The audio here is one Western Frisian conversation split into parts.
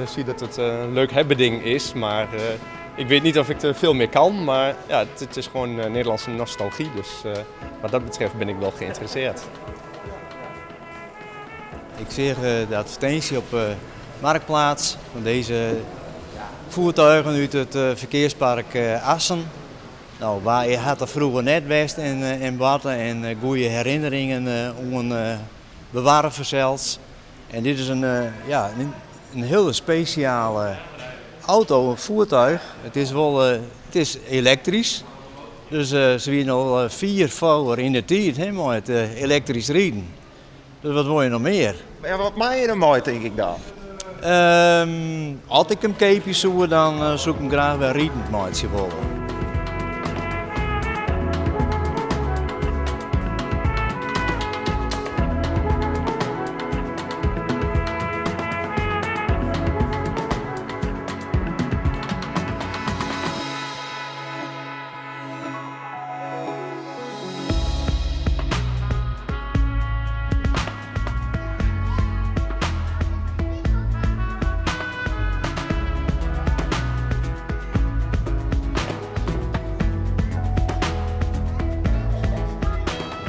zie dat het een leuk hebbeding is, maar ik weet niet of ik er veel meer kan. Maar ja, het is gewoon Nederlandse nostalgie, dus wat dat betreft ben ik wel geïnteresseerd. Ik seach de advertinsje op Marktplaats fan dizze voertuigen út it ferkearspark Assen. No, wa hat der froeger net west en boarte en goede herinneringen oan bewarre fansels. En dit is in, ja, in hiele spesjale auto, in voertuig. It is wol, it is elektrysk. Dus se wiene al fier foar yn de tiid hè, mei it elektrysk riden. Dus wat wol je noch mear? Ja, wat mei je der mei, tink ik dan? As ik him keapje soe, dan soe ik him graach wer ridend meitsje wolle.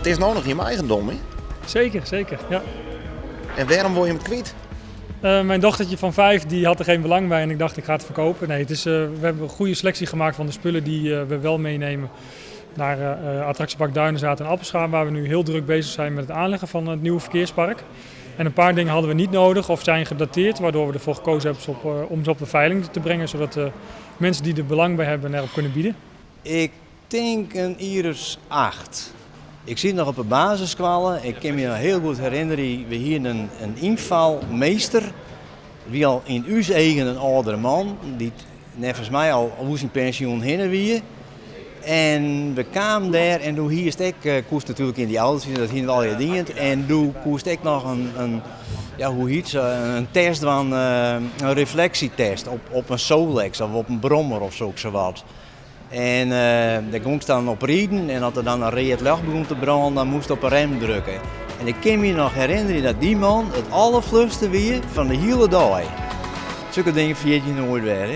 It is no noch jim eigendom, hè? Zeker, zeker, ja. En wêrom wol je him kwyt? Mijn dochtertje van 5 die had er geen belang bij en ik dacht ik ga het verkopen. Nee, we hebben een goede selectie gemaakt van de spullen die we wel meenemen naar attractiepark Duinenzaad en Appelscha, waar we nu heel druk bezig zijn met het aanleggen van het nieuwe verkeerspark. En een paar dingen hadden we niet nodig of zijn gedateerd, waardoor we ervoor gekozen hebben om ze op de veiling te brengen, zodat de mensen die er belang bij hebben erop kunnen bieden. Ik tink in jier as 8. Ik siet noch op de basisskoalle. Ik kin my noch hiel goed herinnerje, we hienen in ynfalmeester. Wie al yn ús eagen in âldere man, dy't neffens my al oer syn pensjoen hinne wie. En we kamen dêr en doe hiest ek, koest natuerlik yn dy auto's, dat hiene we allegear dien. En doe koest ek noch in, ja, hoe hiet se, in test dwaan, in refleksjetest op in Solex of op in brommer of soksawat. En dêr gongst dan op riden en as der dan in read ljocht begûn te brânen, dan moast op 'e rem drukke. En ik kin my noch herinnerje dat dy man it allerfluchste wie fan de hiele dei. Sokke dingen ferjit je noait wer.